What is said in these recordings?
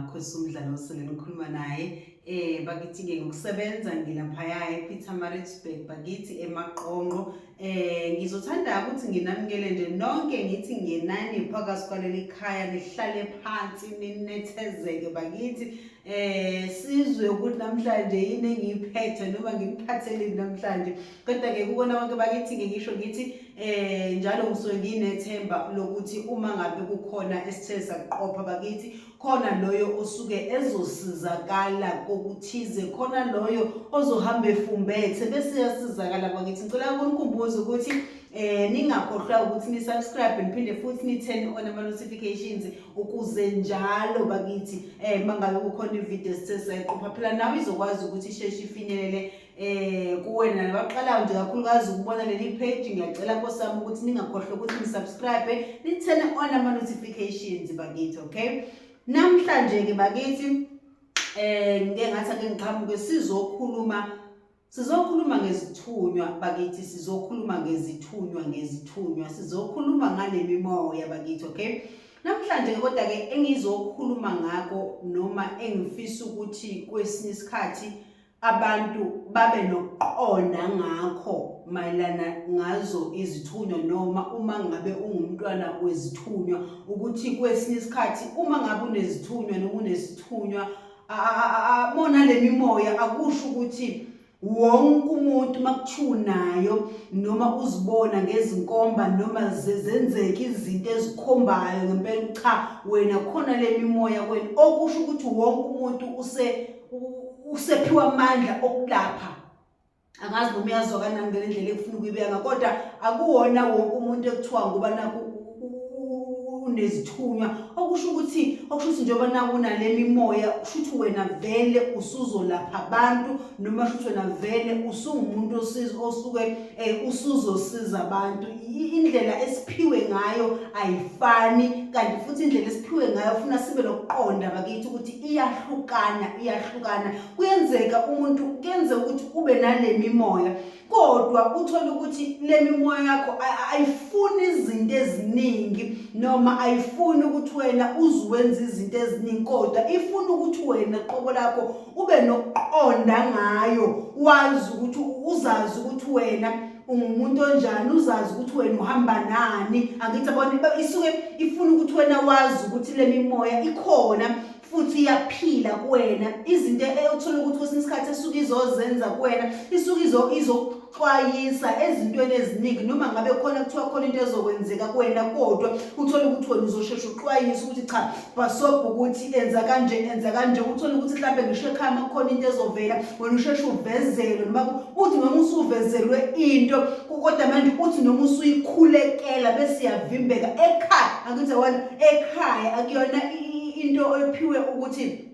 Makhosi uMdlalose lenikhuluma naye. Bakithi ke ngokusebenza ngilaphaya ePietermaritzburg bakithi eMaqonqo. Ngizothanda ukuthi nginamukele nje nonke ngithi ngenani phakathi kwaleli khaya nihlale phansi ninethezeke bakithi. Sizwe ukuthi namhlanje yini engiyiphethe noma ngikuphatheleni namhlanje. Kodwa ke kukona konke bakithi ke ngisho ngithi njalo ngisuke nginethemba lokuthi uma ngabe kukhona esithe sakuqopha bakithi khona loyo osuke ezosizakala kokuthize khona loyo ozohamba efumbethe bese yasizakala bakithi. Ngicela ukunikhumbuza ukuthi ningakhohlwa ukuthi ni subscribe niphinde futhi ni turn on ama notifications ukuze njalo bakithi mangabe kukhona ivideo esithe sayiqopha phela nawe izokwazi ukuthi isheshe ifinyelele kuwena nabaqalayo nje kakhulukazi ukubona leli page. Ngiyacela nkosi yami ukuthi ningakhohlwa ukuthi ni-subscribe ni-turn on ama-notifications bakithi. Okay, namhlanje-ke bakithi ngike ngathi ake ngiqhamuke sizokhuluma ngezithunywa bakithi, sizokhuluma ngezithunywa sizokhuluma ngale mimoya bakithi. Okay, namhlanje kodwa-ke engizokhuluma ngako noma engifisa ukuthi kwesinye isikhathi abantu babe nokuqonda ngakho mayelana ngazo izithunywa noma uma ngabe ungumntwana wezithunywa, ukuthi kwesinye isikhathi uma ngabe unezithunywa noma unesithunywa mona le mimoya akusho ukuthi wonke umuntu makuthiwa nayo noma uzibona ngezinkomba noma zenzeka izinto ezikhombayo ngempela cha wena khona le mimoya kwena, okusho ukuthi wonke umuntu usephiwa amandla okulapha. Angazi noma uyazwakala nami ngale ndlela engifuna ukuyibeka, kodwa akuwona wonke umuntu ekuthiwa ngoba nakhu unezithunywa, okusho ukuthi njengoba naku unale mimoya kusho ukuthi wena vele usuzolapha abantu noma kusho ukuthi wena vele usungumuntu osuke usuzosiza abantu. Indlela esiphiwe ngayo ayifani, kanti futhi indlela esiphiwe ngayo funa sibe nokuqonda bakithi ukuthi iyahlukana. Kuyenzeka umuntu kuyenzeka ukuthi ube nale mimoya kodwa uthole ukuthi le mimoya yakho ayifuni izinto eziningi noma ayifuni ukuthi wena uzuwenza izinto eziningi, kodwa ifuna ukuthi wena qobo lakho ube nokuqonda ngayo, wazi ukuthi uzazi ukuthi wena ungumuntu onjani, uzazi ukuthi wena uhamba nani. Angithi yabona, isuke ifuna ukuthi wena wazi ukuthi le mimoya ikhona futhi iyaphila kuwena. Izinto othola ukuthi kwesinye isikhathi esuke izozenza kuwena isuke izokuxwayisa ezintweni eziningi, noma ngabe khona kuthiwa khona into ezokwenzeka kuwena, kodwa uthole ukuthi wena uzosheshe uxwayise ukuthi cha bhasobha ukuthi enza kanje enza kanje. Uthole ukuthi mhlawumbe ngisho ekhaya uma kukhona into ezovela wena usheshe uvezelwe, noma uthi noma usuvezelwe into kodwa manje uthi noma usuyikhulekela bese iyavimbeka ekhaya. Angithi wena ekhaya akuyona into ephiwe ukuthi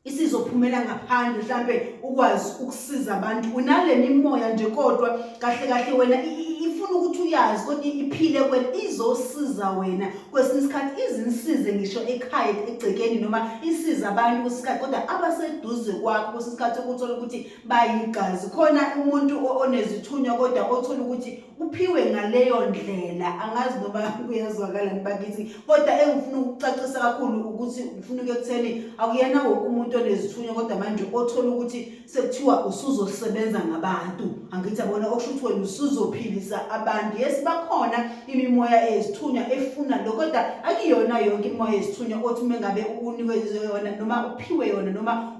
isizophumela ngaphandle mhlambe ukwazi ukusiza abantu, unale mimoya nje kodwa kahle kahle wena ifuna ukuthi uyazi kodwa iphile kuwena, izosiza wena kwesinye isikhathi izinsize ngisho ekhaya egcekeni noma isize abantu kwesinye isikhathi, kodwa abaseduze kwakho kwesinye isikhathi ukuthola ukuthi bayigazi. Khona umuntu onezithunywa kodwa othola ukuthi uphiwe ngaleyo ndlela, angazi noma kuyazwakala bakithi, kodwa engifuna ukucacisa kakhulu ukuthi ngifuna ukuya ekutheni akuyena wonke umuntu onezithunywa kodwa manje othola ukuthi sekuthiwa usuzosebenza ngabantu. Angithi yabona, okusho ukuthi wena usuzophilisa abantu. Yes, bakhona imimoya eyezithunywa efuna lokho, kodwa akuyona yonke imimoya yezithunywa othi uma ngabe unikwe yona noma uphiwe yona noma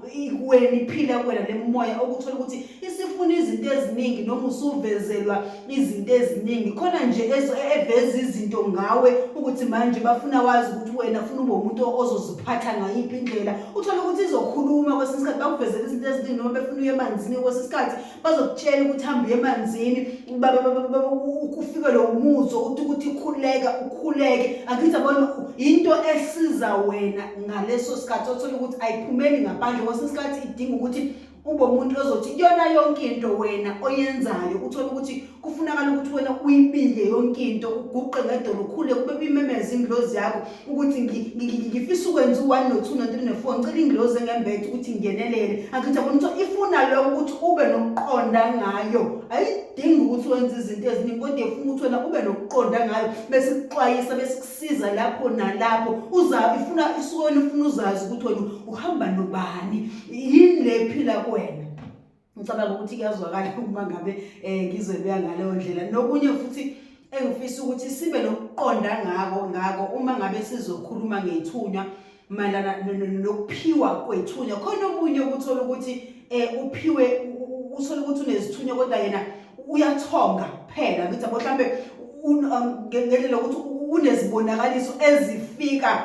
wena iphila kuwena le mimoya, okuthola ukuthi isifuna izinto eziningi noma usuvezelwa izinto eziningi. Khona nje eveza izinto ngawe ukuthi manje bafuna wazi ukuthi wena funa ube umuntu ozoziphatha ngayiphi indlela. Uthole ukuthi izokhuluma kwesinye isikhathi bakuvezela izinto eziningi, noma befuna uye emanzini kwesinye isikhathi bazokutshela ukuthi hamba uye emanzini, ufikelwe umuzwa ukuthi khuleka ukhuleke. Angithi yabona, into esiza wena ngaleso sikhathi othola ukuthi ayiphumeli ngaphandle, kwesinye isikhathi idinga ukuthi ube umuntu ozothi kuyona yonke into wena oyenzayo uthole ukuthi kufunakala ukuthi wena uyibike yonke into, uguqe ngedolo ukhule kube uyimemeze ingilozi yakho ukuthi ngifisa ukwenza u-1 no-2 no-3 no-4, ngicela ingilozi engembethe ukuthi ngingenelele. Angithi yabona ukuthi ifuna lokho ukuthi ube nokuqonda ngayo, ayidingi ukuthi wenza izinto eziningi kodwa ifuna ukuthi wena ube nokuqonda ngayo bese ikuxwayisa bese ikusiza lapho nalapho uza ifuna isuke wena ufuna uzazi ukuthi wena uhamba nobani yini le phila kuwena. Ngicabanga ukuthi kuyazwakala uma ngabe ngizoyibuya ngaleyo ndlela. Nokunye futhi engifisa ukuthi sibe nokuqonda ngako ngako uma ngabe sizokhuluma ngethunywa mayelana nokuphiwa kwethunywa. Khona omunye ukuthola ukuthi uphiwe uthola ukuthi unezithunywa kodwa yena uyathonga kuphela ngithi yabo mhlambe ngendlela yokuthi unezibonakaliso ezifika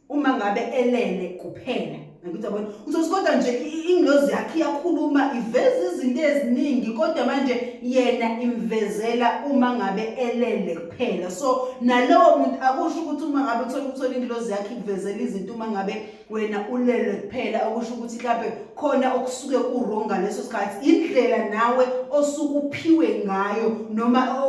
uma ngabe elele kuphela ngithi yabona uzothi kodwa nje ingilozi yakhe iyakhuluma iveza izinto eziningi kodwa manje yena imvezela uma ngabe elele kuphela. So nalowo muntu akusho ukuthi uma ngabe uthola ukuthola ingilozi yakhe ikuvezela izinto uma ngabe wena ulele kuphela, okusho ukuthi mhlawumbe khona okusuke ku-wrong ngaleso sikhathi, indlela nawe osuke uphiwe ngayo noma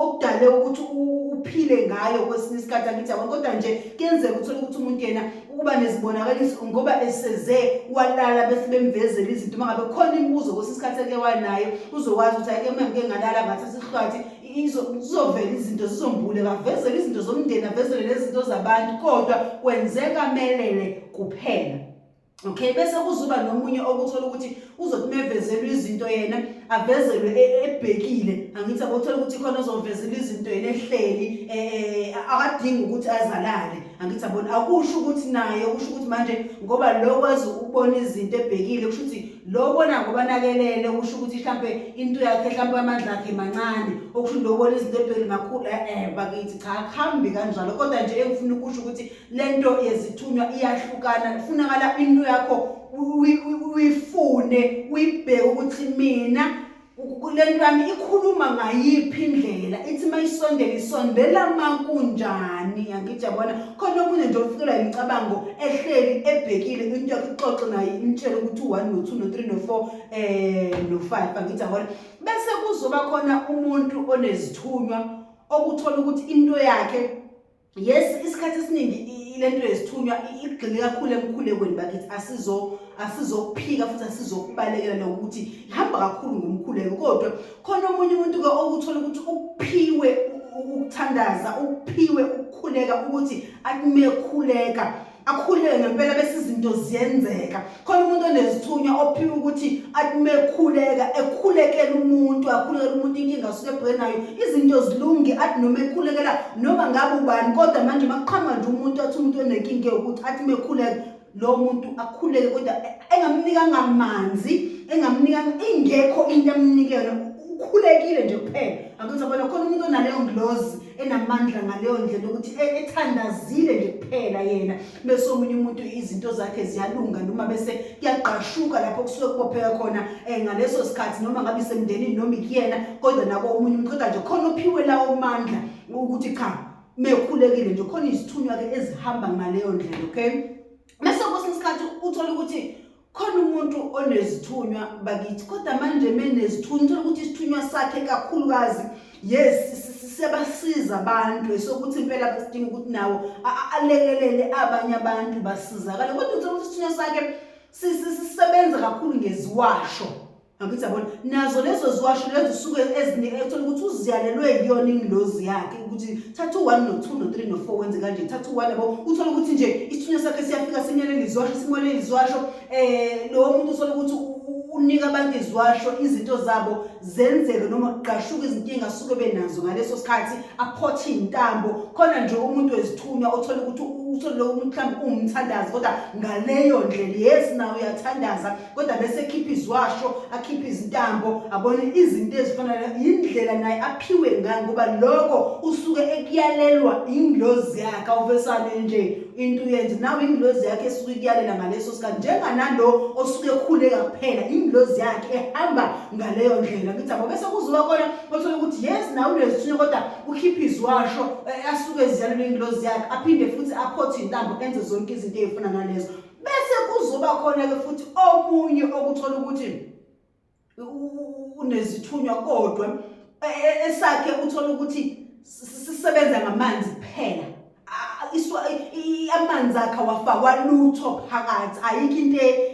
okudale ukuthi uphile ngayo kwesinye isikhathi angithi yabona. Kodwa nje kuyenzeka uthole ukuthi umuntu yena ukuba nezibonakaliso ngoba eseze walala bese bemvezela izinto. Uma ngabe khona imibuzo kwesinye isikhathi eke wanayo uzokwazi ukuthi ake uma ngike ngalala ngathatha isihlwathi zizovela izinto zizombuleka, avezele izinto zomndeni, avezele nezinto zabantu, kodwa kwenzeka melele kuphela. Okay, bese kuzoba nomunye okuthola ukuthi uzothi mevezelwe izinto yena avezelwe ebhekile. Angithi abothola ukuthi khona ozovezela izinto yena ehleli, akadingi ukuthi azalale. Angithi abona akusho ukuthi naye kusho ukuthi manje ngoba lo kwazi ukubona izinto ebhekile kusho ukuthi lo bona ngoba nakelele kusho ukuthi mhlambe into yakhe mhlambe amandla akhe mancane, okusho lo bona izinto ebhekile makhulu. Bakithi cha, akuhambi kanjalo. Kodwa nje engifuna ukusho ukuthi lento yezithunywa iyahlukana, kufunakala into yakho uyifune uyibheke ukuthi mina lento yami ikhuluma ngayiphi indlela, ithi mayisondela isondela makunjani. Angithi yabona khona omunye nje ofikelwa imicabango ehleli ebhekile into yakhe ixoxe naye imtshele ukuthi u1 no2 no3 no4 no5. Angithi yabona bese kuzoba khona umuntu onezithunywa okuthola ukuthi into yakhe, yes, isikhathi esiningi lento yezithunywa igxile kakhulu emkhulekweni bakithi, asizokuphika futhi asizokubalekela lokuthi ihamba kakhulu ngomkhuleko. Kodwa khona omunye umuntu ke okuthola ukuthi uphiwe ukuthandaza, uphiwe ukukhuleka, ukuthi akumekhuleka akhuleke ngempela bese izinto ziyenzeka. Khona umuntu onezithunywa ophiwe ukuthi athi mekhuleka ekhulekela umuntu, akhulekela umuntu inkinga asuke ebhekene nayo, izinto zilunge, athi noma ekhulekela noma ngabe ubani, kodwa manje makuqhamuka nje umuntu athi umuntu onenkinga yokuthi athi mekhuleka lo muntu akhuleke kodwa engamnikanga amanzi, engamnikanga, ingekho into amnike yona, ukhulekile nje kuphela. Angithi yabona khona umuntu onaleyo ngilozi enamandla ngaleyo ndlela ukuthi ethandazile nje kuphela yena, bese omunye umuntu izinto zakhe ziyalunga noma bese kuyagqashuka lapho kusuke kubopheka khona ngaleso sikhathi, noma ngabe isemndenini noma ikuyena, kodwa nako omunye umuntu. Kodwa nje khona ophiwe lawo mandla ukuthi cha mekhulekile nje khona izithunywa ke ezihamba ngaleyo ndlela. Okay, bese kwesinye isikhathi uthola ukuthi khona umuntu onezithunywa bakithi, kodwa manje menezithunywa uthola ukuthi isithunywa sakhe kakhulukazi, yes, siyabasiza abantu, esokuthi impela basidinga ukuthi nawo alekelele abanye abantu basizakale, kodwa uthola ukuthi isithunywa sakhe sisebenza kakhulu ngeziwasho. Angithi yabona nazo lezo ziwasho lezo usuke eziningi ethola ukuthi uziyalelwe yiyona ingilozi yakhe ukuthi thatha u-1 no-2 no-3 no-4 wenze kanje, thatha u-1 yabo. Uthola ukuthi nje isithunywa sakhe siyafika simyalele iziwasho, simwalele iziwasho, lowo muntu uthola ukuthi unika abantu iziwasho, izinto zabo zenzeke noma kugqashuka izinkinga asuke benazo ngaleso sikhathi, aphothe iy'ntambo. Khona nje umuntu wezithunywa othola ukuthi uthole lowo muntu mhlawumbe uwumthandazi, kodwa ngaleyo ndlela, yes, nawe uyathandaza, kodwa bese ekhipha iziwasho, akhiphe izintambo, abone izinto ezifana indlela naye aphiwe ngayo, ngoba lokho usuke ekuyalelwa ingilozi yakhe. Awuvesane nje into uyenze nawe, ingilozi yakhe esuke ikuyalela ngaleso sikhathi, njenganalo osuke ekhuleka kuphela, ingilozi yakhe ehamba ngaleyo ndlela. Ngithi abo bese kuzoba khona othola ukuthi yes nawe unezithunywa, kodwa ukhipha iziwasho asuke eziyalelwe ingilozi yakhe, aphinde futhi aphothe intambo, enze zonke izinto ey'fana nalezo. Bese kuzoba khona-ke futhi omunye okuthola ukuthi unezithunywa, kodwa esakhe uthola ukuthi sisebenza ngamanzi kuphela. Amanzi akhe awafakwa lutho phakathi, ayikho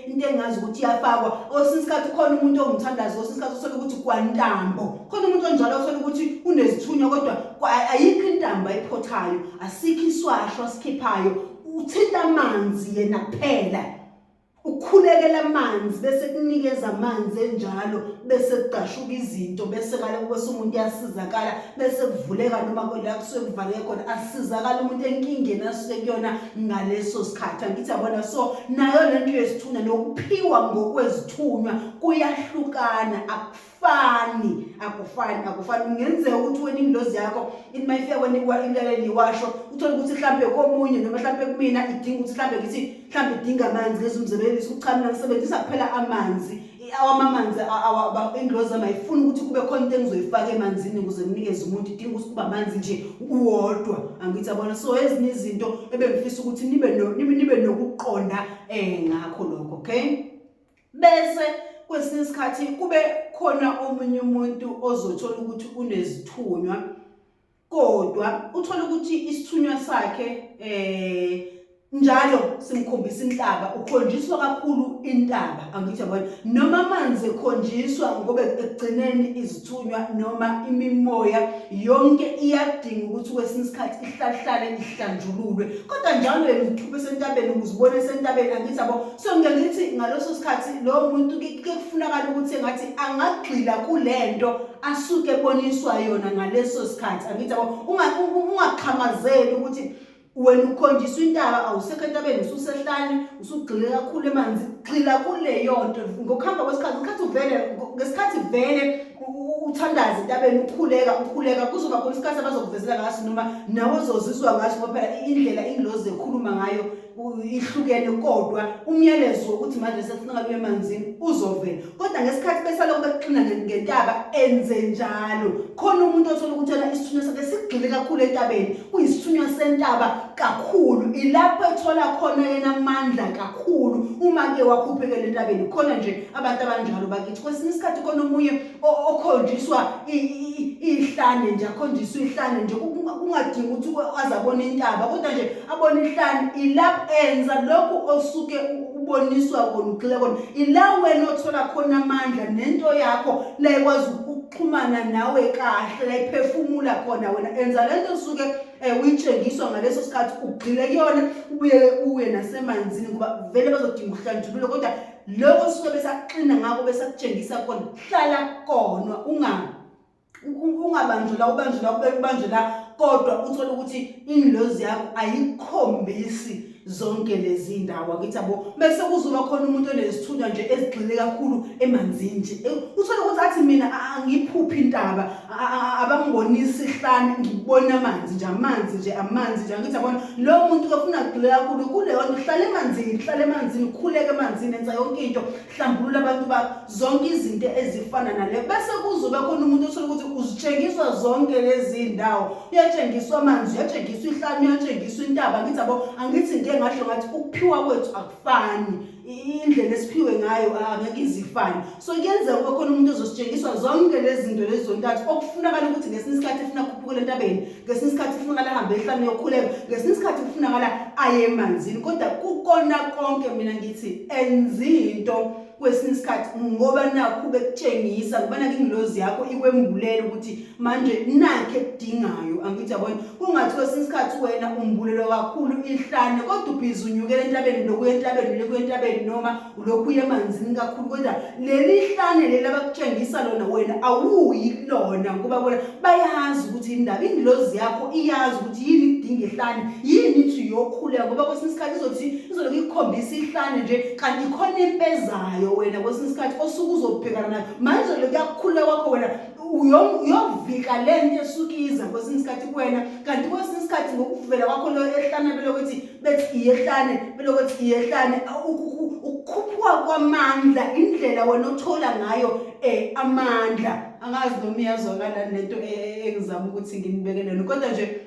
into engazi ukuthi iyafakwa. Kwesinye isikhathi khona umuntu ongumthandazi, kwesinye isikhathi uthole ukuthi kwantambo, khona umuntu onjalo othola ukuthi unezithunywa, kodwa ayikho intambo ayiphothayo, asikho iswasho asikhiphayo, uthinta amanzi yena kuphela. Ukhulekela amanzi bese kunikeza amanzi enjalo, bese kugqashuka izinto, bese kale bese umuntu uyasizakala, bese kuvuleka noma la kusuke kuvaleke khona, asizakala umuntu enkingeni asuke kuyona ngaleso sikhathi. Angithi yabona, so nayo lento yesithunywa nokuphiwa ngokwezithunywa kuyahlukana, akufani, akufani, akufani. Kungenzeka ukuthi wena ingilozi yakho ithi uma ifika wena ilalele iwasho, uthole ukuthi mhlampe komunye noma mhlampe kumina idinga ukuthi mhlampe ngithi mhlampe idinga amanzi, ngeze umzebelisi ukuthi cha mina ngisebenzisa kuphela amanzi awami amanzi, ingilozi yami ayifuni ukuthi kube khona into engizoyifaka emanzini ukuze nginikeze umuntu, idinga ukuthi kube amanzi nje uwodwa. Angithi yabona, so ezinye izinto ebengifisa ukuthi nibe nokuqonda ngakho lokho, okay? Bese kwesinye isikhathi kube khona omunye umuntu ozothola ukuthi unezithunywa, kodwa uthola ukuthi isithunywa sakhe njalo simkhombisa inhlaba, ukhonjiswa kakhulu intaba. Angithi yabona, noma amanzi ekhonjiswa, ngoba ekugcineni izithunywa noma imimoya yonke iyadinga ukuthi kwesinye isikhathi ihlahlale ihlanjululwe, kodwa njalo yena uzikhipha esentabeni uzibona esentabeni. Angithi yabo, so ngike ngithi ngaleso sikhathi lowo muntu kuke kufunakala ukuthi engathi angagxila kulento asuke eboniswa yona ngaleso sikhathi. Angithi yabo, ungaxhamazeli ukuthi wena ukhonjiswa intaba, awusekho entabeni, ususehlane, usugxile kakhulu emanzi. Gxila kuleyo nto ngokuhamba kwesikhathi, ngesikhathi uvele, ngesikhathi vele uthandaza entabeni, ukhuleka, ukhuleka, kuzoba khona isikhathi abazokuvezela ngaso noma nawe ozozizwa ngaso, ngoba phela indlela ingilozi ekhuluma ngayo ihlukene, kodwa umyalezo wokuthi manje sekufuneka uye emanzini uzovela. Kodwa ngesikhathi besalokhu bekuxina ngentaba, enze njalo. Khona umuntu othola ukuthi yena isithunywa sakhe sigxile kakhulu entabeni, kuyisithunywa sentaba kakhulu, ilapho ethola khona yena amandla kakhulu uma ke wakhuphekela entabeni. Khona nje abantu abanjalo bakithi. Kwesinye isikhathi khona omunye okhonjiswa ihlane nje, akhonjiswa ihlane nje, kungadingi ukuthi azabona intaba, kodwa nje abone ihlane, ilapho enza lokhu osuke uboniswa kona, ugxile kona, ila wena othola khona amandla nento yakho la ikwazi ukuxhumana nawe kahle, la iphefumula khona wena. Enza lento osuke uyitshengiswa ngaleso sikhathi, ugxile kuyona, ubuye uye nasemanzini, ngoba vele bazodinga ukuhlanjululwa, kodwa lokho osuke besakuxina ngakho, besakutshengisa kona, hlala kona, ungabanjwa la, ubanjwe la, ubanjwe la, kodwa uthole ukuthi inlozi yakho ayikhombisi zonke lezi ndawo. Angithi yabo, bese kuzoba khona umuntu onezithunywa nje ezigxile kakhulu emanzini nje, uthole ukuthi athi mina angiphuphi intaba, abangibonisi ihlane, ngibona amanzi nje, amanzi nje, amanzi nje. Angithi yabona, lo muntu kafuna kugxile kakhulu kuleyo nto, hlala emanzini, hlala emanzini, khuleka emanzini, enza yonke into, hlambulula abantu bakho, zonke izinto ezifana nale. Bese kuzoba khona umuntu othola ukuthi uzitshengiswa zonke lezi ndawo, uyatshengiswa amanzi, uyatshengiswa ihlane, uyatshengiswa intaba. Angithi yabo, angithi ngike ngasho ngathi ukuphiwa kwethu akufani, indlela esiphiwe ngayo angeke izifane. So kuyenzeka kube khona umuntu ozositshengiswa zonke lezi zinto lezi zontathu, okufunakala ukuthi ngesinye isikhathi efuna kukhuphukela entabeni, ngesinye isikhathi kufunakala ahambe ehlane yokhuleka, ngesinye isikhathi kufunakala aye emanzini. Kodwa kukona konke mina ngithi enza into kwesinye isikhathi, ngoba nakhu bekutshengisa, ngoba nakho ingilozi yakho ikwembulela ukuthi manje nakhe ekudingayo. Angithi yabona, kungathi kwesinye isikhathi wena umbulelwa kakhulu ihlane, kodwa ubhizi unyukela entabeni, lokuya entabeni, lokuya entabeni, noma ulokhu uye emanzini kakhulu, kodwa leli hlane leli abakutshengisa lona wena awuyi kulona, ngoba bona bayazi ukuthi indaba, ingilozi yakho iyazi ukuthi yini idinga ihlane, yini ithi uyokhuleka, ngoba kwesinye isikhathi izothi izoloku ikukhombisa ihlane nje, kanti khona impezayo wena kwesinye isikhathi osuke uzobhekana nayo. Manje lokuyakukhuleka kwakho wena uyovika lento esuke iza kwesinye isikhathi kuwena, kanti kwesinye isikhathi ngokuvela kwakho lo ehlane belokuthi bethi iyehlane, belokuthi iyehlane, ukukhuphuka kwamandla, indlela wena othola ngayo amandla. Angazi noma iyazwakala lento engizama ukuthi nginibekele yona, kodwa nje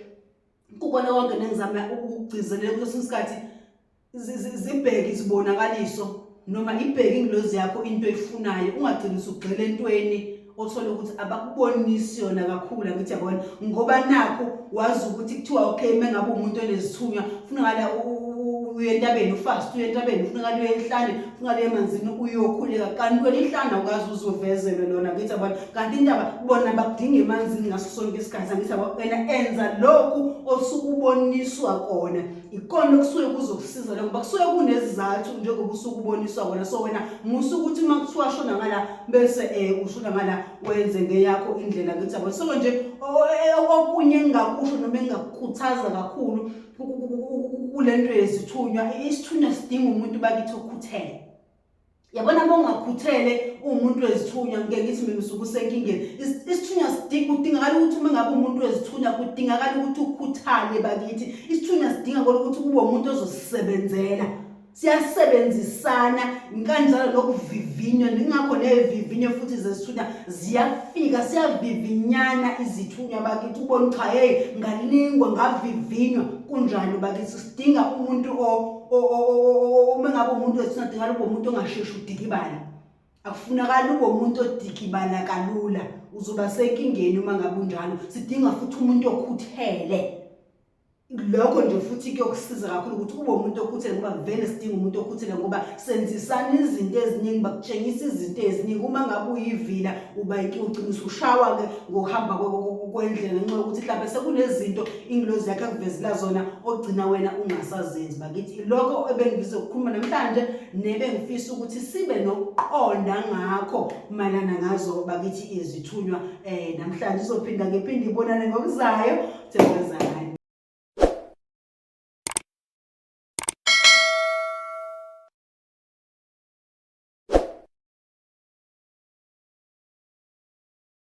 kukona konke nengizama ukugcizelela kwesinye isikhathi, zibheke izibonakaliso noma ibheke ingilozi yakho into eyifunayo, ungagcini usugxile entweni. othola ukuthi abakubonisi yona kakhulu angithi yabona ngoba nakho wazi ukuthi kuthiwa okay uma ngabe umuntu onezithunywa funakala uye entabeni ufast uye entabeni funakala uye ehlane funakala uye emanzini uyokhuleka kanti wena ihlane awukazi uzovezelwe lona angithi yabona kanti indaba bona bakudinga emanzini ngaso sonke isikhathi angithi yabona wena enza lokhu osuke uboniswa kona ikona okusuke kuzokusiza lokho ngoba kusuke kunezizathu njengoba usuke uboniswa kona so wena musa ukuthi uma kuthiwa shona ngala bese um ushona ngala wenze ngeyakho indlela ngithi yabo so nje okunye engingakusho noma engingakukhuthaza kakhulu kule nto yezithunywa isithunywa sidinga umuntu bakithi okhuthele yabona uma ungakhuthele uwumuntu wezithunywa ngeke ngithi mina usuke usenkingeni isithunywa sidinga kudingakala ukuthi uma ngabe umuntu wezithunywa kudingakala ukuthi ukhuthale bakithi isithunywa sidinga kona ukuthi kube umuntu ozosisebenzela siyasebenzisana kanjalo nokuvivinywa ningakho nevivinyo futhi zesithunywa ziyafika siyavivinyana izithunywa bakithi ubona cha hey ngalingwa ngavivinywa kunjalo bakithi sidinga umuntu uma ngabe umuntu wethu singadingala ube umuntu ongasheshi udikibala akufunakali ube umuntu odikibala kalula uzoba senkingeni uma ngabe unjalo sidinga futhi umuntu okhuthele lokho nje futhi kuyokusiza kakhulu ukuthi ube umuntu okhuthele ngoba vele sidinga umuntu okhuthele ngoba senzisana izinto eziningi bakutshengisa izinto eziningi uma ngabe uyivila uba inkinga ugcina usushawa-ke ngokuhamba kwendlela ngenxa yokuthi mhlawumbe sekunezinto ingilozi yakhe akuvezela zona ogcina wena ungasazenzi bakithi ilokho ebengifisa ukukhuluma namhlanje nebengifisa ukuthi sibe nokuqonda ngakho mayelana ngazo bakithi izithunywa um namhlanje izophinda ngiphinde ibonane ngokuzayo thokozani.